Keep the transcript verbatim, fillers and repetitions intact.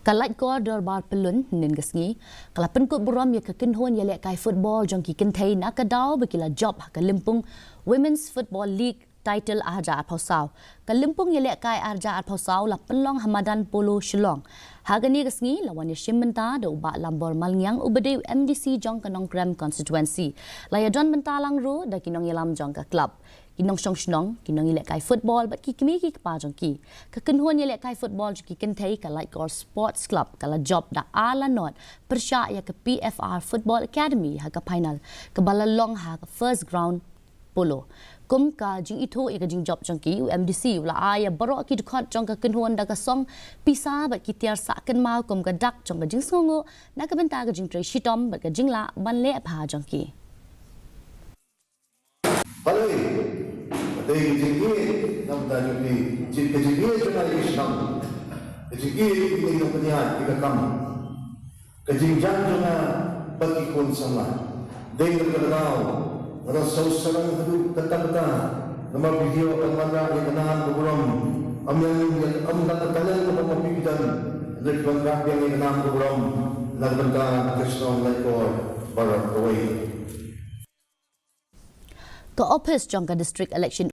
Ka Laitkor Dorbar Pyllun hynnin ka sngi ka la pynkut burom ïa ka kynhun ïalehkai football jong ki kynthei na ka daw ba ki la jop ha ka lympung Women's Football League title ar hajar arphew saw. Ka lympung ïalehkai ar hajar arphew saw la pynlong ha madan Polo Shillong. Ha kane ka sngi la wan ïashim bynta da u Bah Lambor Malngiang uba dei u M D C jong ka Nongkrem constituency. La ïadon bynta lang ruh da ki nongïalam jong ka club, ki nongshong shnong, ki nongïalehkai football bad ki kmie ki kpa jong ki. Ka kynhun ïalehkai football jong ki kynthei ka Laitkor Sports Club ka la jop da ar la nod pyrshah ïa ka P F R Football Academy ha ka final kaba la long ha ka First Ground Polo. Kum ka jingithuh ïa ka jingjop jong ki, u M D C u la ai ïa baroh ki dkhot jong ka kynhun da ka song pisa bad ki tiar sah kynmaw kum ka dak jong ka jingsngewnguh na ka bynta ka jingtrei shitom bad ka jinglah ban leh bha jong ki. Balei? Ka dei ka jingïeit na ka bynta jong ki, ka jingïeit jong ka shnong, ka jingïeit jong ki nongpynïaid ïa ka kam, ka jingjan jong nga bad ki khun samla. Dei na kata ka daw nga dang sngewsarong haduh katta katta namar video ka manda ïa ka nam ka burom. Am yang ïa am da ka talian ka bang ma phi ki don, hynrei ki wanrah biang ïa ka nam ka burom na ka bynta ka shnong Laitkor baroh kawei. Ka ophis jong ka District Election